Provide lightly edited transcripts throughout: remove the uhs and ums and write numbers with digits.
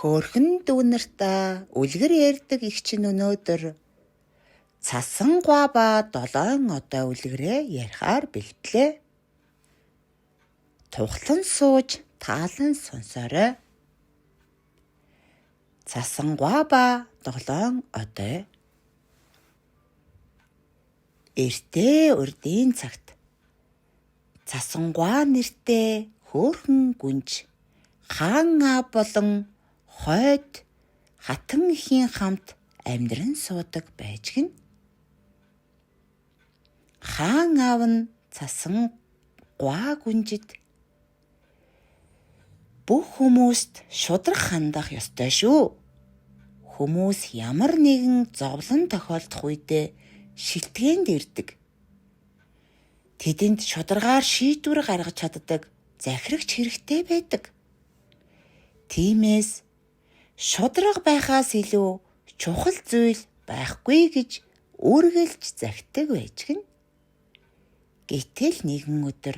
Хөөрхөн дүү нартаа үлгэр ярьдаг эгч чинь өнөөдөр Цасангуа ба Долоон одой үлгэрээ ярихаар бэлтлээ. Тухлан сууж таалан сонсоорой. Цасангуа ба Долоон одой. Эртээ урдын цагт Цасангуа нэртэй хөөрхөн гүнж хаан аав болон хойд хатан эхийн хамт амьдран суудаг байж гэнэ. Хаан аав нь Цасангуа гүнжид бүх хүмүүст шударга хандах ёстой шүү. Хүмүүс ямар нэгэн зовлон тохиолдох үедээ шилтгээнд ирдэг. Тэдэнд шударгаар шийдвэр гаргаж чаддаг захирагч хэрэгтэй байдаг. Тиймээс шударга байхаас илүү чухал зүйл байхгүй гэж үргэлж захидаг байж гэнэ. Гэтэл нэгэн өдөр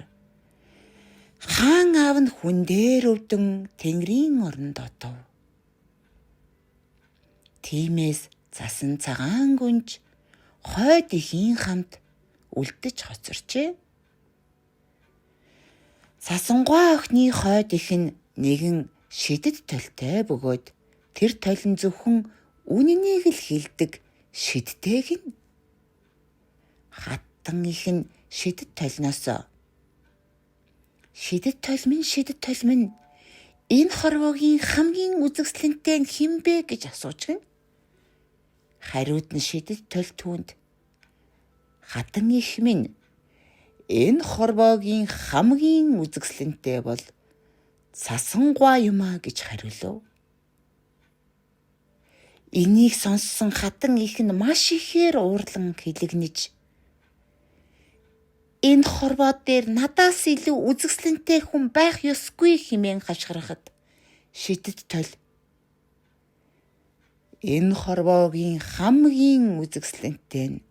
хаан аав нь хүн дээр өвдөн тэнгэрийн оронд одов. Тиймээс цасан цагаан гүнж хойд эхийн хамт үлдэж хоцорчээ. Цасангуа охины хойд эх нь нэгэн шидэт толтой бөгөөд тэр толь нь зөвхөн үнэнийг л хэлдэг шидтэй гэнэ. Хатан эх нь шидэт толноос "Шидэт толь минь, шидэт толь минь, энэ хорвоогийн хамгийн үзэсгэлэнтэй нь хэн бэ?" гэж асууж гэнэ. Хариуд нь шидэт толь түүнд "Хатан эх минь, энэ хорвоогийн хамгийн үзэсгэлэнтэй бол Цасангуа юм аа" гэж хариулав. Энийг сонссон хатан эх нь маш ихээр уурлан хэлэгнэж "Энэ хорвоо дээр надаас илүү үзэсгэлэнтэй хүн байх ёсгүй" хэмээн хашгирахад шидэт толь "Энэ хорвоогийн хамгийн үзэсгэлэнтэй нь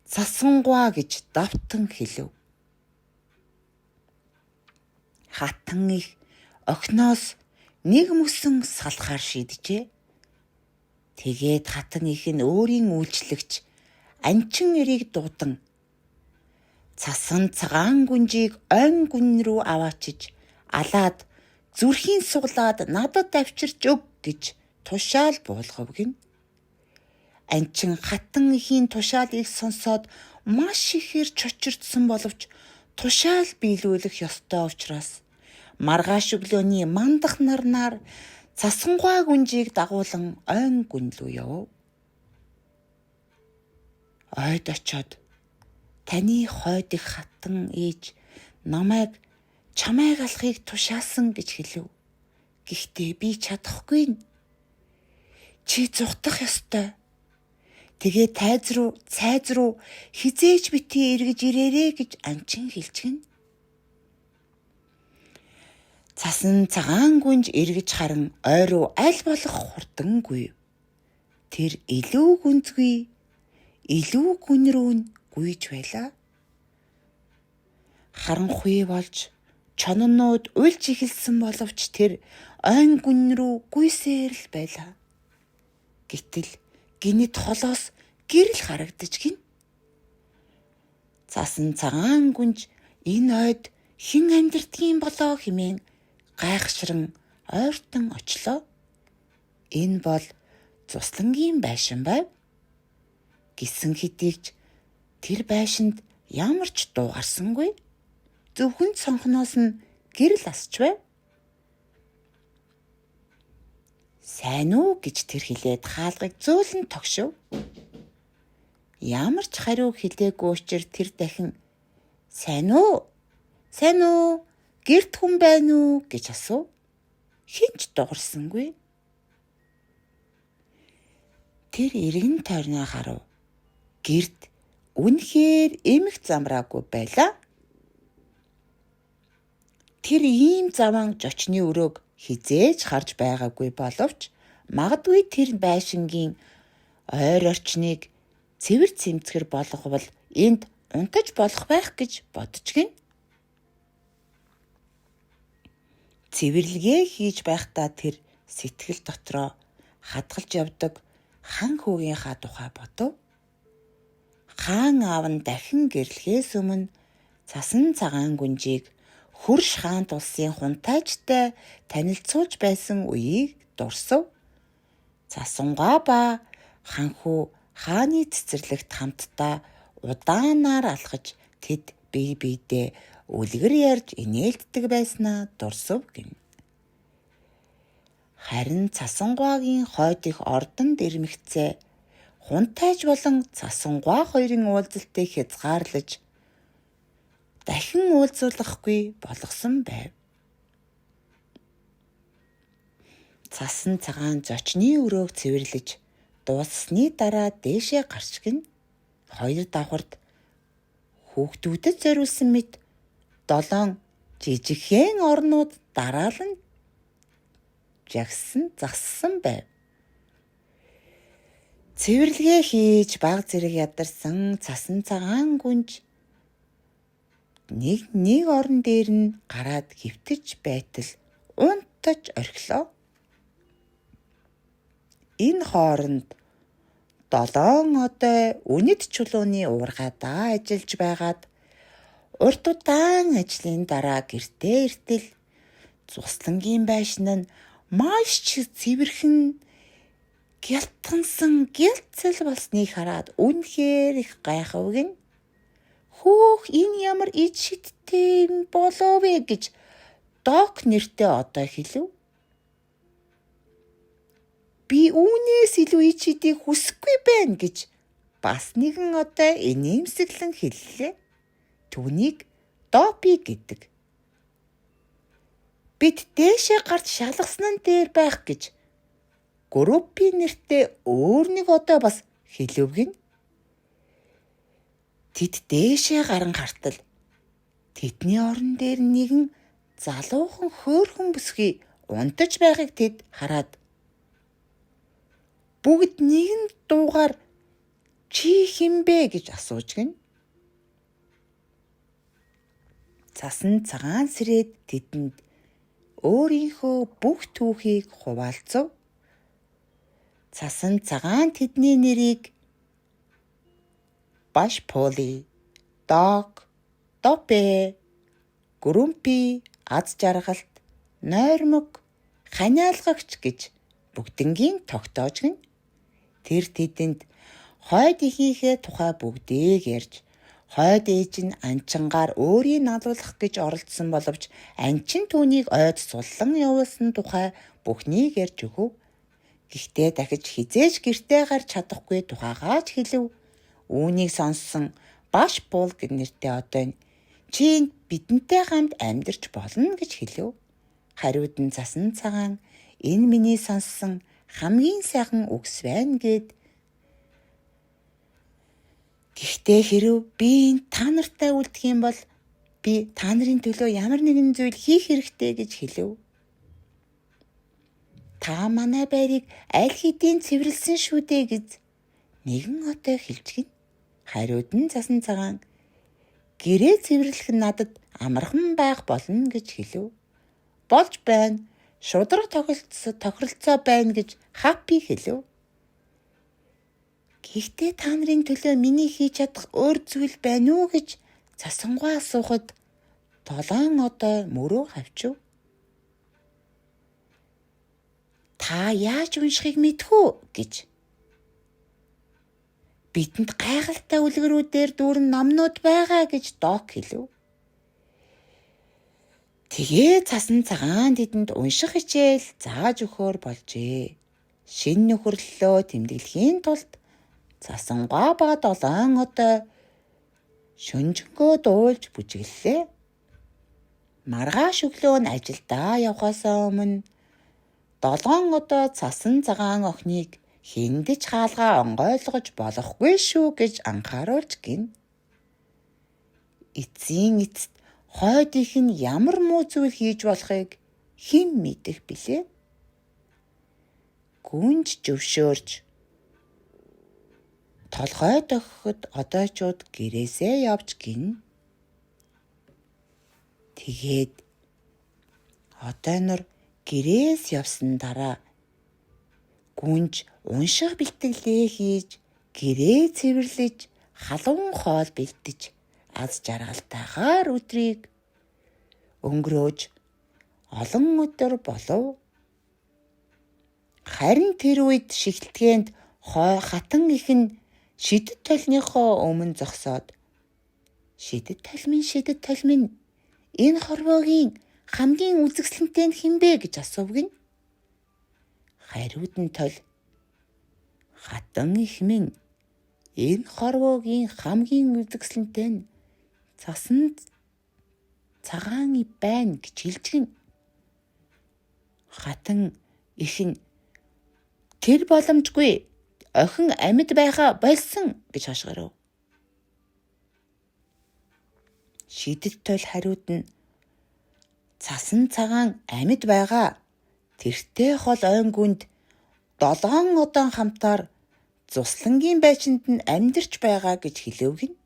Цасангуа" гэж давтан хэлэв. Хатан эх охиноос нэг мөсөн салахаар шийджээ. Тэгээд хатан эх нь өөрийн үйлчлэгч Анчин эрийг дуудан цасан цагаан гүнжийг ойн гүн рүү аваачиж алаад зүрхийн суглаад надад авчирч өг гэж тушаал буулгав гэнэ. Анчин хатан эхийн тушаалыг сонсоод маш ихээр чочирдсан боловч тушаал биелүүлэх ёстой учраас маргааш өглөөний мандах нарнаар Цасангуа гүнжийг дагуулан ойн гүн лүү явав. Ойд очоод "Таны хойд эх хатан ээж намайг чамайг алахыг тушаасан" гэж хэлэв. "Гэхдээ би чадахгүй. Чи зугтах ёстой. Тэгээ тайз руу, цайз руу хэзээ ч битгий эргэж ирээрэй" гэж Анчин хэлж гэнэ. Цасан цагаан гүнж эргэж харан ой руу аль болох хурдан гүйв. Тэр илүү гүнзгий, илүү гүн рүү нь гүйж байлаа. Харанхуй болж чононууд уйлж эхэлсэн боловч тэр ойн гүн рүү гүйсээр л байлаа. Гэтэл гэнэт холоос гэрэл харагдаж гэнэ. Цасан цагаан гүнж энэ ойд хэн амьдардгийн болоо хэмээн гайхшран ойртон очлоо. Энэ бол зуслангийн байшин байв. Гэсэн хэдий ч тэр байшинд ямар ч дуу гарсангүй. Зөвхөн цонхноос нь гэрэл асч байв. "Сайн уу" гэж тэр хэлээд хаалгыг зөөлөн тогшив. Ямар ч хариу хэлээгүй учир тэр дахин "Сайн уу? Сайн уу? Гэрт хүн байна уу?" гэж асуув. Хэн ч дуугарсангүй. Тэр эргэн тойрноо харав. Гэрт үнэхээр эмх замраагүй байлаа. Тэр ийм заваан жочны өрөөг хэзээ ч харж байгаагүй боловч магадгүй тэр байшингийн ойр орчныг цэвэр цэмцгэр болговол энд унтаж болох байх гэж бодож гэнэ. Цэвэрлэгээ хийж байхдаа тэр сэтгэл дотроо хадгалж явдаг хан хүүгийнхаа тухай бодов. Хаан аав нь дахин гэрлэхээс өмнө Цасан Цагаан гүнжийг Хөрш хаант улсын хунтайчтай танилцуулж байсан үеийг дурсав. Цасангаа ба ханхүү хааны цэцэрлэгт хамтдаа удаанаар алхаж тэд бие биедээ үлгэр ярьж инээлддэг байснаа дурсав гэнэ. Харин Цасангуагийн хойд их ордонд ирмэгцээ хунтайж болон Цасангуа хоёрын уулзалтыг хязгаарлаж дахин уулзуулгахгүй болгосон байв. Цасан Цагаан зочны өрөөг цэвэрлэж дууссаны дараа дээшээ гарч гин хоёр давхарт хүүхдүүдэд зориулсан мэт 7 жижигхэн орнууд дараалан жагсан зассан байв. Цэвэрлэгээ хийж баг зэрэг ядарсан Цасан Цагаан гүнж нэг нэг орон дээр нь гараад хэвтэж байтал унтаж орхилоо. Энэ хооронд 7 одой үнэт чулууны уургайдаа ажиллаж байгаад урт удаан ажлын дараа гэртээ иртэл цуслангийн байшин нь маш ч цэвэрхэн гялтгансан гялцэл болсныг хараад үнэхээр их гайхав гэнэ. Хөөх, энэ ямар ид шидтэй юм болов вэ гэж Док нэртэй одоо хэлэв. Би үүнээс илүү ид шидийг хүсэхгүй байна гэж бас нэгэн одоо инээмсэглэн хэллээ. Түүнийг Допи гэдэг. Бид дээшээ гарч шалгасан нь дээр байх гэж Группи нэртэй өөр нэг одоо бас хэлэв гэнэ. Тэд дээшээ гаран хартал тэдний орон дээр нэгэн залуухан хөөрхөн бүсгүй унтаж байгааг тэд хараад бүгд нэгэн дуугаар чи хэн бэ гэж асууж гэнэ. Цасан Цагаан сэрээд тэдэнд өөрийнхөө бүх түүхийг хуваалцав. Цасан Цагаан тэдний нэрийг Баш Поли, Дог, Допе, Грумпи, Аз жаргалт, Нойрмог, Ханиалгагч гэж бүгднгийн тогтоож гэнэ. Тэр тэдэнд хойд эхийнхээ тухай бүгдийг ярьж хойд ээж нь Анчингаар өөрийг налуулах гэж оролдсон боловч Анчин түүнийг ойд суллан явуулсан тухай бүхнийг ярьж өгөв. Гэхдээ дахиж хэзээ ч гэртээ гарч чадахгүй тухайгаа ч хэлэв. Үүнийг сонссон Баш Бул гэх нэртэй одоо нь чи энд бидэнтэй хамт амьдарч болно гэж хэлэв. Хариуд нь Цасан Цагаан энэ миний сонссон хамгийн сайхан үгс байна гээд. Гэхдээ хэрэв би энд та нартай үлдэх юм бол би та нарын төлөө ямар нэгэн зүйл хийх хэрэгтэй гэж хэлэв. Та манай байрыг аль хэдийн цэвэрлсэн шүү дээ гэж нэгэн одоо хэлж гэнэ. Хариуд нь Цасан Цагаан гэрээ цэвэрлэх нь надад амархан байх болно гэж хэлэв. Болж байна. Шударга тохиролцоо байна гэж Хаппи хэлэв. Гэхдээ та нарын төлөө миний хийж чадах өөр зүйл байна уу гэж Цасангуй асуухад 7 одоо мөрөө хавчив. Та яаж уншихыг мэдэх үү гэж. Бидэнд гайхалтай үлгэрүүдээр дүүрэн номнууд байгаа гэж Док хэлэв. Тэгээ Цасан Цагаан тэдэнд унших хичээл зааж өгөхөөр болжээ. Шинэ нөхөрлөлөө тэмдэглэхийн тулд Цасангуй ба 7 одоо шөнөжингөө дуулж бүжиглэлээ. Маргааш өглөө нь ажилдаа явхаасаа өмнө 7 одоо Цасан Цагаан охиныг хэндэж хаалгаа онгойлгож болохгүй шүү гэж анхааруулж гэнэ. Эцсийн эцэст хойд их нь ямар муу зүйл хийж болохыг хэн мэдэх билээ? Гүнж зөвшөөрч толгой дохиход одоочууд гэрээсээ явж гэнэ. Тэгээд одой нар гэрээс явсан дараа Гүнж унших бэлтгэлээ хийж, гэрээ цэвэрлэж, халуун хоол бэлдэж, аз жаргалтайгаар өдрийг өнгөрөөж олон өдөр болов. Харин тэр үед шигтлгээнд хатан их нь шидэт толиныхоо өмнө зогсоод "Шидэт толь минь, шидэт толь минь, энэ хорвоогийн хамгийн үзэсгэлэнтэй нь хэн бэ?" гэж асуув гэнэ. Хариуд нь толь "Хатан их минь, энэ хорвоогийн хамгийн үзэсгэлэнтэй нь цасан цагаан байна" гэж хэлж гэнэ. Хатан их нь "Тэр боломжгүй, охин амьд байхаа больсон" гэж хашгирав. Шидэт толь хариуд нь "Цасан цагаан амьд байгаа. Тэртээ хол ойн гүнд 7 одоон хамтаар зуслангийн байшинд нь амьдарч байгаа" гэж хэлэв гэнэ.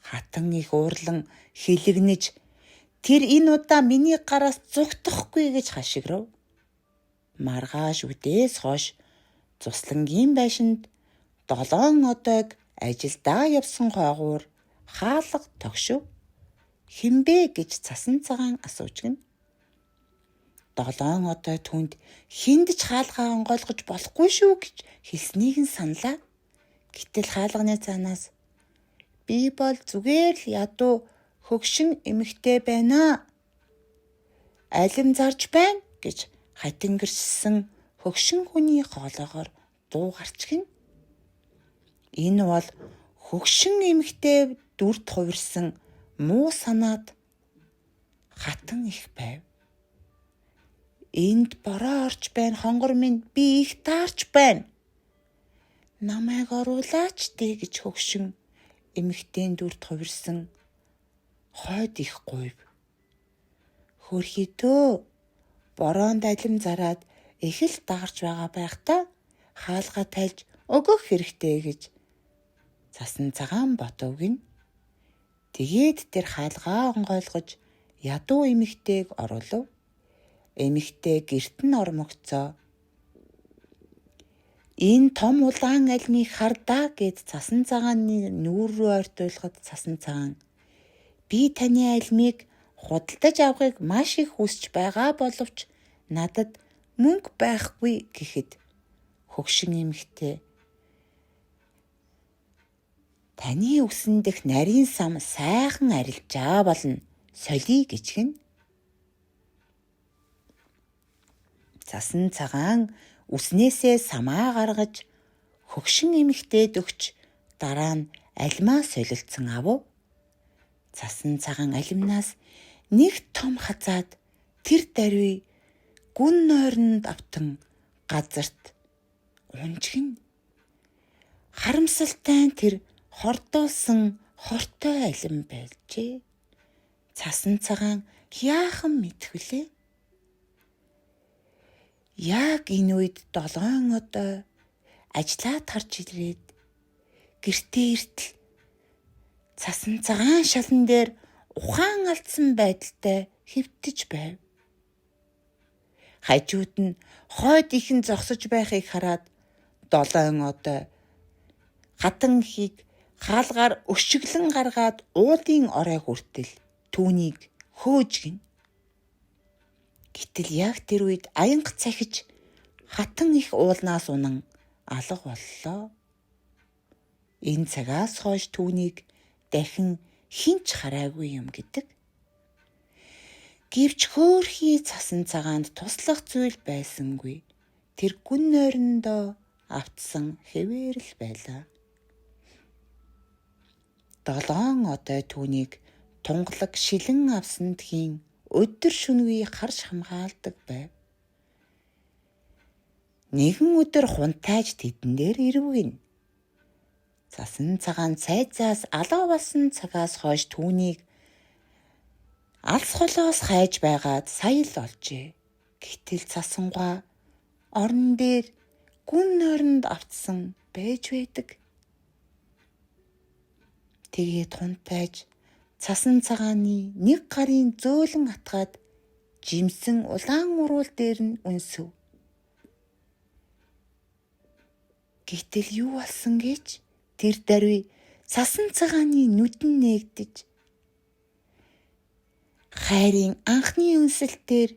Хатан их уурлан хэлэгнэж "Тэр энэ удаа миний гараас зугтахгүй" гэж хашгирав. Маргааш үдээс хойш зуслангийн байшинд 7 одойг ажилдаа явсан хойгуур хаалга тогшив. "Хэн бэ?" гэж цасан цагаан асууж гэнэ. 7 одой түүнд "Хэнд ч хаалгаа онгойлгож болохгүй шүү" гэж хэлснийг нь саналаа. Гэтэл хаалганы цаанаас "Би бол зүгээр л ядуу хөгшин эмэгтэй байна. Алим зарж байна" гэж хатингэрсэн хөгшин хүний хоолойгоор дуу гарч гэнэ. Энэ бол хөгшин эмэгтэй дүрд хувирсан муу санаад хатан их байв. "Энд бороо орж байна, хонгор минь, би их даарч байна. Намайг оруулаач дээ" гэж хөгшин эмэгтэйн дүрд хувирсан хойд их гуйв. "Хөөрхий дөө, бороонд алим зараад их л даарч байгаа байх та, хаалгаа тайлж өгөх хэрэгтэй" гэж цасан цагаан бодов гэнэ. Тэгээд тэр хаалгаа онгойлгож ядуу эмэгтэйг оруулав. Эмэгтэй гэрт нь ормогцоо. "Энэ том улаан алимыг хар даа" гээд цасан цагааны нүүр рүү ойртуулахад цасан цагаан "Би таны алимыг худалдаж авахыг маш их хүсэж байгаа боловч надад мөнгө байхгүй" гэхэд хөгшин эмэгтэй "Таны үсэн дэх нарийн сам сайхан арилжаа болно. Солиё" гэж гэнэ. Цасан цагаан үснээсээ самаа гаргаж хөгшин эмэгтэйд өгч дараа нь алимаа солилцсон авав. Цасан цагаан алимнаас нэг том хазаад тэр даруй гүн нойронд автан газарт унж гэнэ. Харамсалтай нь тэр хордуулсан хортой алим байжээ. Цасан цагаан яахан мэдэх билээ? Яг энэ үед 7 одой ажлаа тарж ирээд гэртээ иртэл цасан цагаан шалан дээр ухаан алдсан байдалтай хэвтэж байв. Хажууд нь хойд ихэн зогсож байхыг хараад 7 одой хатан ихийг хаалгаар өшиглөн гаргаад уулын орой хүртэл түүнийг хөөж гэнэ. Гэтэл яг тэр үед аянга цахиж хатан их уулнаас унан алга боллоо. Энэ цагаас хойш түүнийг дахин хэн ч хараагүй юм гэдэг. Гэвч хөөрхий цасан цагаанд туслах зүйл байсангүй. Тэр гүн нойрондоо автсан хэвээр л байлаа. 7 одой түүнийг тунгалаг шилэн авсан тхийн өдөр шөнөгүй харж хамгаалдаг байв. Нэгэн өдөр хунтайж тэдэн дээр ирэв гэнэ. Цасан цагаан цайзаас алга болсон цагаас хойш түүнийг алс холоос хайж байгаад сая л олжээ. Гэтэл цасангаа орон дээр гүн нойронд автсан байж байдаг. Тэгээд хунтайж цасан цагааны нэг гарын зөөлөн атгаад жимсэн улаан уруул дээр нь үнсэв. Гэтэл юу болсон гэж тэр даруй сасан цагааны нүдэн нээгдэж, хайрын анхны үнсэлтээр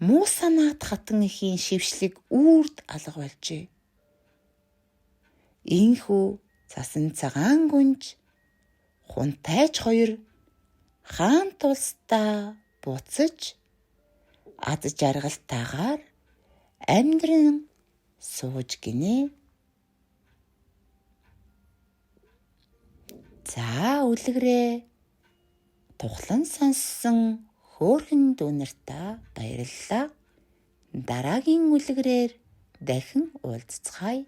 муу санаат хатан эхийн шившлэг үрд алга болжээ. Ийнхүү цасан цагаан гүнж хунтайж хоёр хаан тулстаа буцаж ад жаргалтайгаар амьдран сууж гинэ. За, үлгэрээ тухлан сонссон хөөрхөн дүү нартаа баярлалаа. Дараагийн үлгэрээр дахин уулзацгаая.